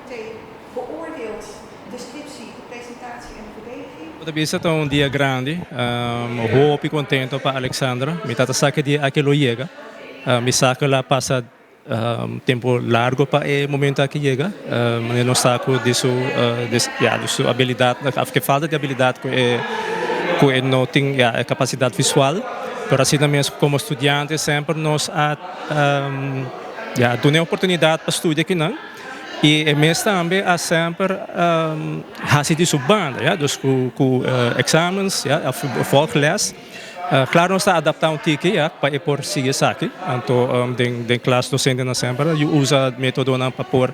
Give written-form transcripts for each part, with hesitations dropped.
Comité beoordeelt de scriptie, de presentatie en de verdediging. Bo ta bisa ta un dia grandi, hopi contento pa Alexandra. Mi tata sa cu e dia aki lo yega. Mi sa cu el a pasa tempo largo pa e momento aki yega. Manera nos sa cu di su, ya, di su abilidad, of cu falta di abilidad cu e, cu e no tin, ya, e capacidad visual. Pero asina mes como studiante semper nos a, ya, duna e oportunidad pa studia akinan. Y e mes tambe a semper haci di su banda, ya, dus cu cu examens, ya, of volgles. Claro nos ta adapta un tiki, ya, pa e por sigui esaki. Anto den den klas docentenan semper a usa metodonan pa por,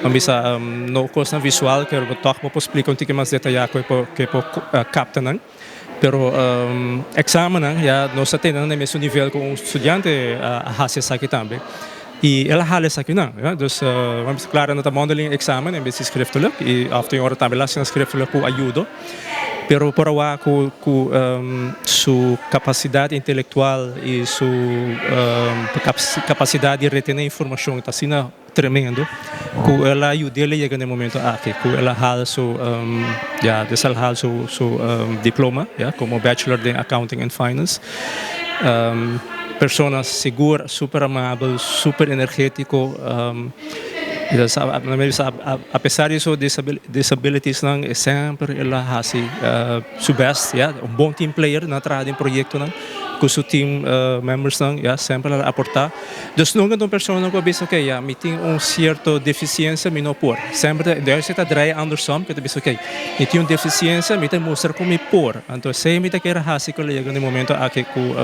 ban bisa, no cosnan visual, pero toch bo por splica un tiki mas detaya cu e por cu e por capta nan. Pero examennan ya nos ta tene nan na e mesun nivel cu un studiante a haci esaki tambe. Y el a hala esakinan, ya. Dus bo a bisa claro no ta mondeling examen en bes di schriftelijk y of tin ora tambe el a haci nan schriftelijk cu ayudo. Pero por a wak cu cu su capacidad intelectual y su capacidad di retene informacion ta asina Tremendo cu el a yud'el a yega na e momento aki cu el a haal su ya des el haal su su diploma ya como bachelor den accounting and finance. Persona sigur super amabel super energetico a pesar di su disabilitiesnan e semper el a haci su best ya un bon team player nan a traha den proyectonan cu su team membersnan ya semper el a aporta. Dus nunca ta un persona cu a bisa ok ya mi tin un cierto deficiencia mi no por. Semper ta juist e ta draai andersom cu ta bisa ok mi tin un deficiencia mi ta mustra cu mi por. Anto esey mi ta kere haci cu el a yega na e momento aki cu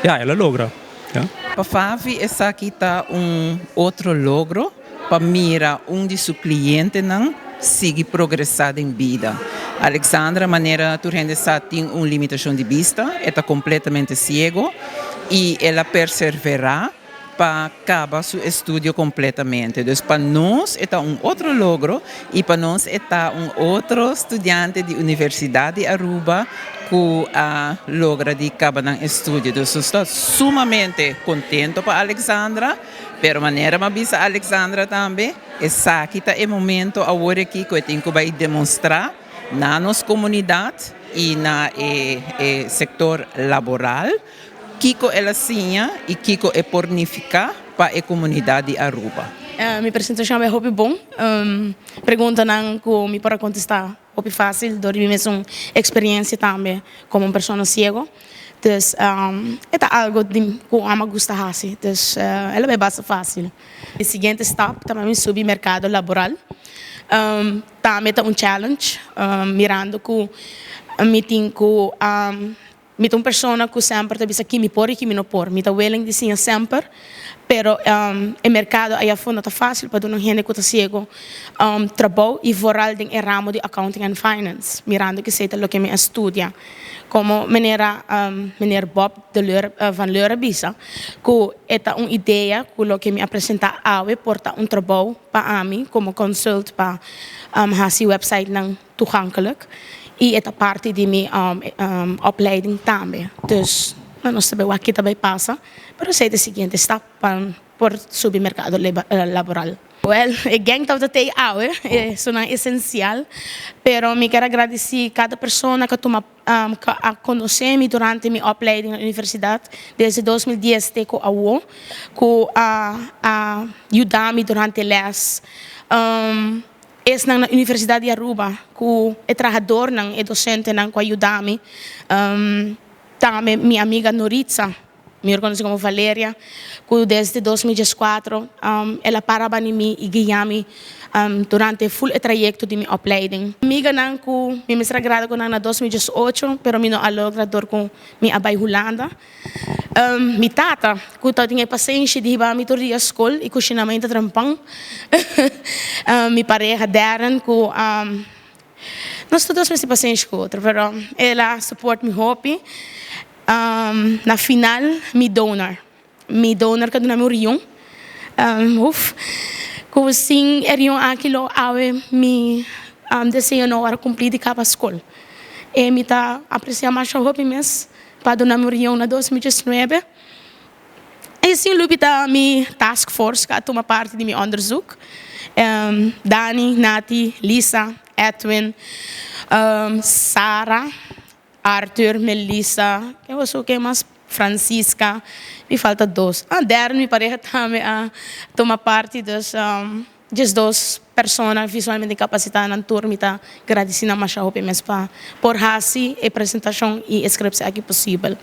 ya el a logra ya. Pa Favi esaki ta un otro logro pa mira un di su clientenan sigui progresa den bida. Alexandra manera tur hende sa tin un limitacion di bista, e ta completamente ciego y el a perservera pa caba su estudio completamente. Dus pa nos e ta un otro logro y pa nos e ta un otro studiante di Universidad di Aruba cu a logra di caba nan estudio. Dus nos ta sumamente contento pa Alexandra. Pero manera m'a bisa Alexandra tambe, esaki ta e momento awor aki ku e tin ku bai demostrá na nos komunidat i na e e sektor laboral kiko el a siña i kiko e por nifiká pa e komunidat di Aruba. Mi presentashon a bai hopi bon. Preguntanan ku mi por a kontestá Hopi fácil dor di mi mesun experiencia tambe como un persona ciego. Dus e ta algo di cu amo a gusta haci. Dus el a bay basta fácil. E siguiente stap ta pa mi subi mercado laboral. Tambe ta un challenge mirando cu mi tin cu Mi ta un persona cu semper ta bisa ki mi por y ki mi no por. Mi ta willing di siña semper, pero e mercado aya afo no ta facil pa duna un hende cu ta ciego trabou y vooral den e ramo di accounting and finance, mirando cu esey ta loke mi a studia. Como manera meneer Bob de Leur van Leur a bisa cu e ta un idea cu loke mi a presenta awe por ta un trabou pa ami como consult pa haci websitenan toegankelijk y e ta parti di mi opleiding tambe. Dus nos ta bay wak ki ta bay pasa, pero esey ta e siguiente stap pa por subi mercado laboral. Wel, e gang tabata tey awe, esunnan esencial, pero mi kier a gradici cada persona cu a tuma cu a conoce mi durante mi opleiding na universidad desde 2010 te cu awo, cu a a yuda mi durante les. Esnan na Universidad di Aruba cu e trahadornan, e docentenan cu a yuda mi. Tambe mi amiga Noritza, mihor conoci como Valeria, cu desde 2014 el a para bani mi y guia mi durante ful e trayecto di mi opleiding. Amiganan cu mi mester a grada cu nan na 2018, pero mi no a logra dor cu mi a bay Hulanda. Mi tata, ku tabatin e pasenshi di hiba mi tur dia skol i kushina mainta trempan. Mi pareha Darren ku nos tur dos mester pasenshi ku otro, pero el a support mi hopi. Na final mi donor, mi donor ku a duna mi un rion, uf, ku sin e rion aki lo awe mi deseo no wòrdu kumpli di kaba skol. E mi ta apresia masha hopi mes. Pa duna mi rion na 2019. E sin lubida mi task force ku a tuma parti di mi onderzoek. Dani, Nati, Lisa, Edwin, Sara, Arthur, Melissa, ken was ken mas? Francisca, mi falta dos. Ah, Darren, mi pareha tambe a tuma parte, dus 12 persona visualmente incapacita nan tur mi ta gradeci masha hopi mes pa por haci e presentacion y scriptie aki posibel.